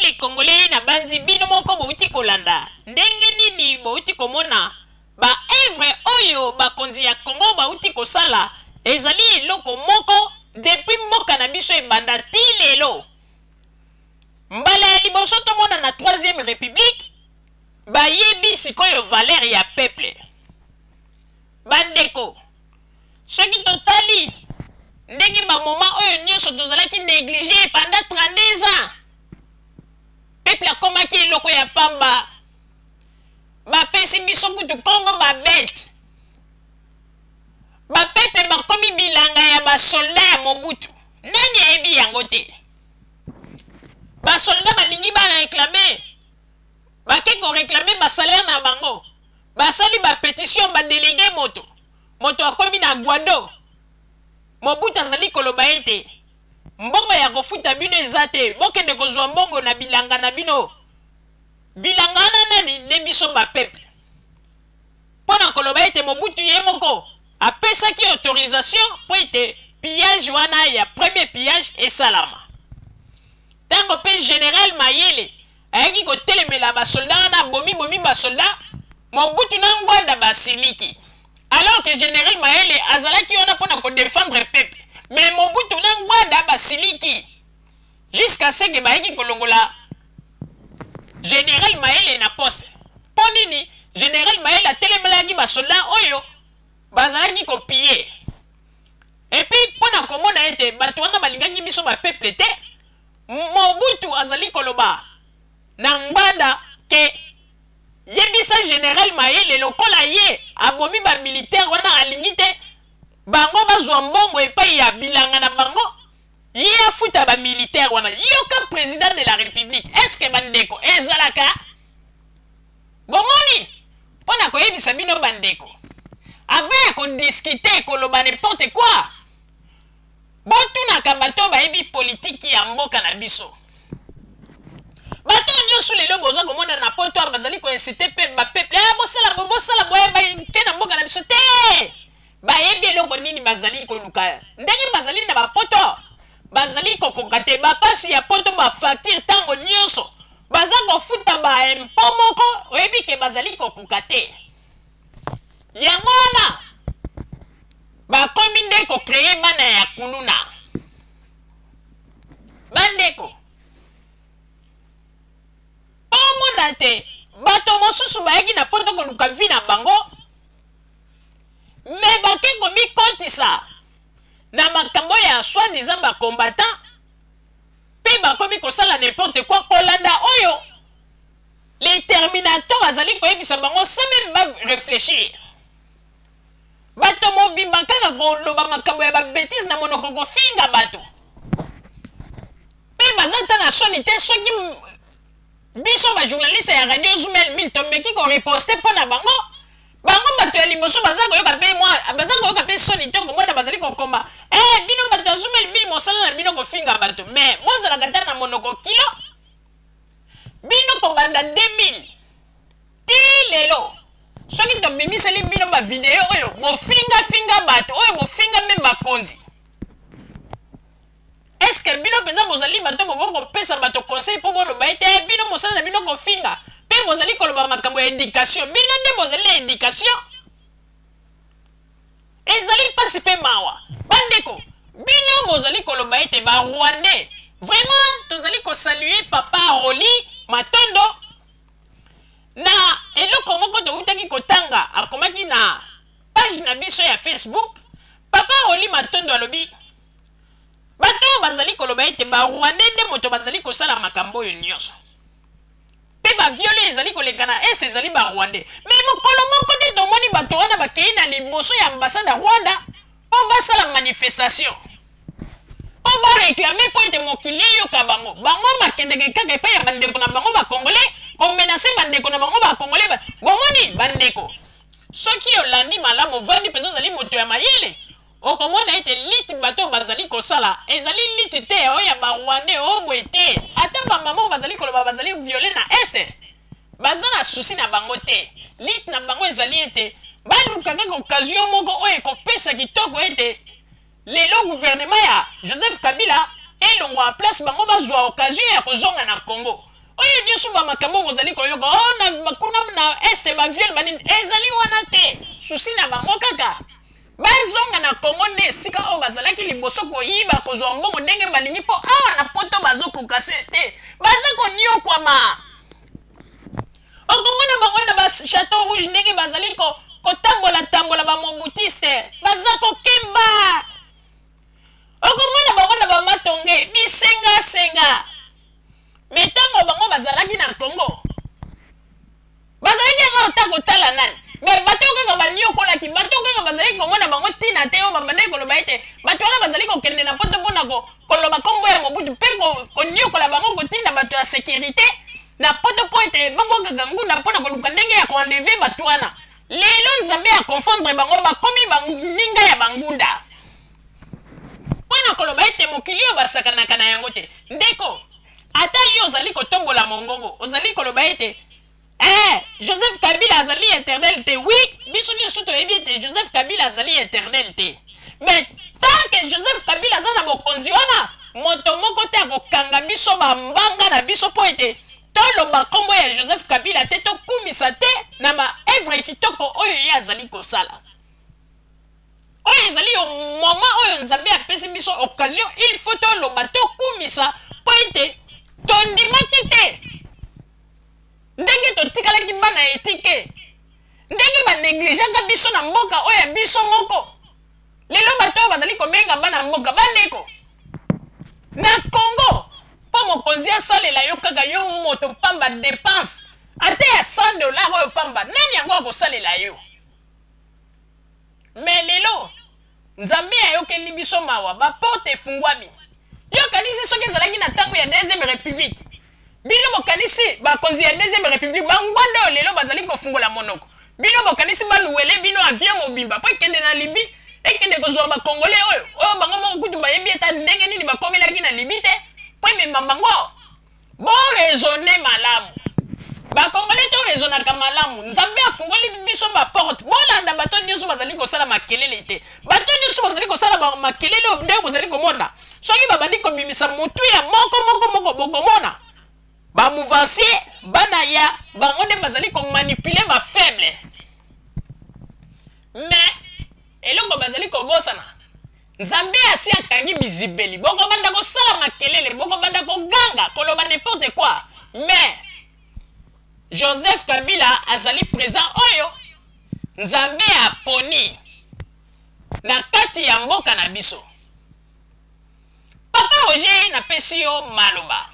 Peuple congolais, nabanzi bino moko bouti kolanda ndenge nini bouti komona ba œuvre oyo bakonzi ya Congo bauti kosala. Ezali eloko moko depuis mboka na biso ebanda ti lelo. Mbala ya liboso tomona na 3e République bayebi sikoyo valeur ya peuple. Bandeko, soki totali ndenge bamoma oyo nyonso tozalaki néglige pendant 32 ans, peuple akomaki eloko ya pamba. Bapesi biso kutu kombo babete, bapeuple bakomi bilanga ya basoldat ya Mobutu. Nani ayebi yango te? Basoldat balingi baréclame, bake koréclame basalaire na bango, basali bapétition, badélégué, moto moto akomi na Gbado. Mobutu azali koloba ete mbongo ya kofuta bino eza te, bokende kozwa mbongo na bilanga na bino. Bilanga wana nani? Nde biso bapeuple. Mpo na koloba ete Mobutu ye moko apesaki autorisation mpo ete pillage wana ya premier pillage esalama. Ntango mpe général Mayele ayaki kotelemela basoldat wana, abomi bomi basoldat, Mobutu na Ngbanda basiliki, alors que général Mayele azalaki wana mpo na kodéfendre peuple. Mais Mobutu na Ngbanda basiliki jusqu'à ce que bayaki kolongola général Mayele na poste. Mpo nini? Général Mayele atelemelaki basoldat oyo bazalaki kopiller. Et puis, mpo na komona ete bato wana balingaki biso bapeuple te, Mobutu azali koloba na Ngbanda ke yebisa général Mayele, lokola ye abomi bamilitaire wana, alingi te bango bazwa mbongo epai ya bilanga na bango, ye afuta bamilitaire wana. Yoka président de la République! Est-ce, bandeko, ezalaka bomoni? Mpo na koyebisa bino bandeko, avant ya kodiscuter, koloba n'importe quoi, botunaka bato bayebi politiki ya mboka na biso. Bato nyonso lelo boza komona na poto bazali koinciter mpe bapeuple: "Bosala boye, bosala boye." Te, na mboka na biso te, bayebi eloko nini bazali koluka. Ndenge bazali na bapoto, bazali kokoka te bapasi ya poto, bafacture ntango nyonso baza kofuta, baimpôts moko oyebi ke bazali kokoka te. Yango wana bakomi nde kocréer bana ya kuluna. Bandeko, omona te, bato mosusu bayaki na poto koluka vie na bango, mais bake komikontisa na makambo ya soi-disant bacombattant mpe bakomi kosala n'importe quoi, kolanda oyo les terminator azali koyebisa bango sans même baréfléchir. Bato mobimba kaka koloba makambo ya babêtises na monoko, kofinga bato, mpe baza ta na soni te. Soki biso bajournaliste ya Radio Zumel 1000 tomeki koriposter mpo na bango, bango bato ya liboso baza koyoka mpe mwa baza koyoka mpe soni te. Komona bazali kokoma: "Eh, bino bato ya Zumel 1000, mosala na bino kofinga bato." Mais bozalaka ta na monoko kilo. Bino kobanda 2000 ti lelo, soki tobimiseli bino bavideo oyo bofingafinga bato, oyo bofinga mpe bakonzi, est-ce bino mpenza bozali bato bokoki kopesa bato conseil mpo boloba ete bino mosala na bino kofinga mpe bozali koloba makambo ya éducation? Bino nde bozali na éducation? Ezali mpasi mpe mawa. Bandeko, bino bozali koloba ete barwandais, vraiment tozali kosaluer papa Roli Matondo na eloko moko toutaki kotanga, akomaki na page na biso ya Facebook. Papa Roli Matondo alobi bato oyo bazali koloba ete barwandais nde moto bazali kosala makambo oyo nyonso mpe baviol ezali koleka na Est ezali barwandais, mais mokolo moko te tomoni bato wana bakei na liboso ya ambassade ya Rwanda mpo basala manifestation, mpo baréclamer, mpo ete mokili eyoka bango. Bango bakendeke kaka epai ya bandeko na bango bacongolais, komenacer bandeko na bango bacongolais. Bomoni bandeko, soki olandi malamu, ovandi mpenza, ozali moto ya mayele, okomona ete lutte bato oyo bazali kosala ezali lutte te oyo ya barwandais oyo boye te. Ata bamama oyo bazali koloba bazali violé na Est, baza na souci na bango te. Lutte na bango ezali ete baluka kaka occasion moko oyo ekopesa kitoko ete lelo gouvernement ya Joseph Kabila elongwa en place, bango bazwa occasion ya kozonga na Congo. Oyo nyonso ba makambo bozali koyoka, oh, na kuna na est ba viol banini, ezali wana te. Souci na bango kaka bazonga na Congo nde esika oyo bazalaki liboso koyiba, kozwa mbongo ndenge balingi, mpo awa na poto bazokoka se te, baza konyokwama. Okomona bango na ba Chateau Rouge ndenge bazali kotambola tambola, ba mobutiste baza kokemba. Okomona bango na bamatonge bisengasenga. Me ntango bango bazalaki na Congo, bazalaki yango ata kotala nani? Me bato kaka banyokolaki, bato kaka bazalaki komona bango ntina te, oyo babandaki koloba ete bato wana bazali kokende na poto mpona koloba nkombo ya Mobutu mpe konyokola bango, kotinda bato ya sekirite na poto mpo ete babwakaka ngunda mpo na koluka ndenge ya koenleve bato wana. Lelo Nzambe akonfondre bango, bakomi baninga ya bangunda. Mpo na koloba ete mokili oyo basakanaka na yango te. Ndeko, ata yo ozali kotombola mongongo, ozali koloba ete eh, Joseph Kabila azali éternel te. Oui, biso nyonso toyebi ete Joseph Kabila azali éternel te. Mais tant que Joseph Kabila aza na bokonzi wana, moto moko te akokanga biso bambanga na biso mpo ete toloba nkombo ya Joseph Kabila te, tokumisa te na ba œuvre kitoko oyo ye azali kosala. Oyo ezali yo moment oyo Nzambe apesi biso occasion, il faut toloba, tokumisa mpo ete tondimaki te ndenge totikalaki bana etike, ndenge banegligeaka biso na mboka oyo ya biso moko. Lelo bato oyo bazali kobenga bana mboka bandeko na Congo, mpo mokonzi asalela yo kaka yo moto pamba dépense ata ya 100 $ oyo pamba, nani yango akosalela yo? Me lelo Nzambe ayokeli biso mawa, baporte efungwami. Yo kanisi soki ezalaki na ntango ya deuxième république, bino bokanisi bakonzi ya deuxième république bangwanda oyo lelo bazali kofungola monoko, bino bokanisi baluwele bino avion mobimba mpo ekende na Libi, ekende kozwa bakongole oyo oyo bango moko kutu bayebi ata ndenge nini bakomelaki na Libi te, mpo emema bango? Boraisonne malamu, bakongole, toraisonnaka malamu. Nzambe afungoli biso baporte. Bolanda bato nyonso bazali kosala makelele te. Bato nyonso bazali kosala makelele oyo ndenge bozali komona, soki babandi kobimisa motu ya moko moko moko, bokomona bamouvancier bana ya bango nde bazali komanipule bafaible. Mais eloko bazali kobosana, Nzambe asi akangi bizibeli. Bokobanda kosala makelele, bokobanda koganga, koloba n'importe quoi, mais Joseph Kabila azali présent oyo Nzambe aponi na kati ya mboka na biso. Papa Roger, napesi yo maloba.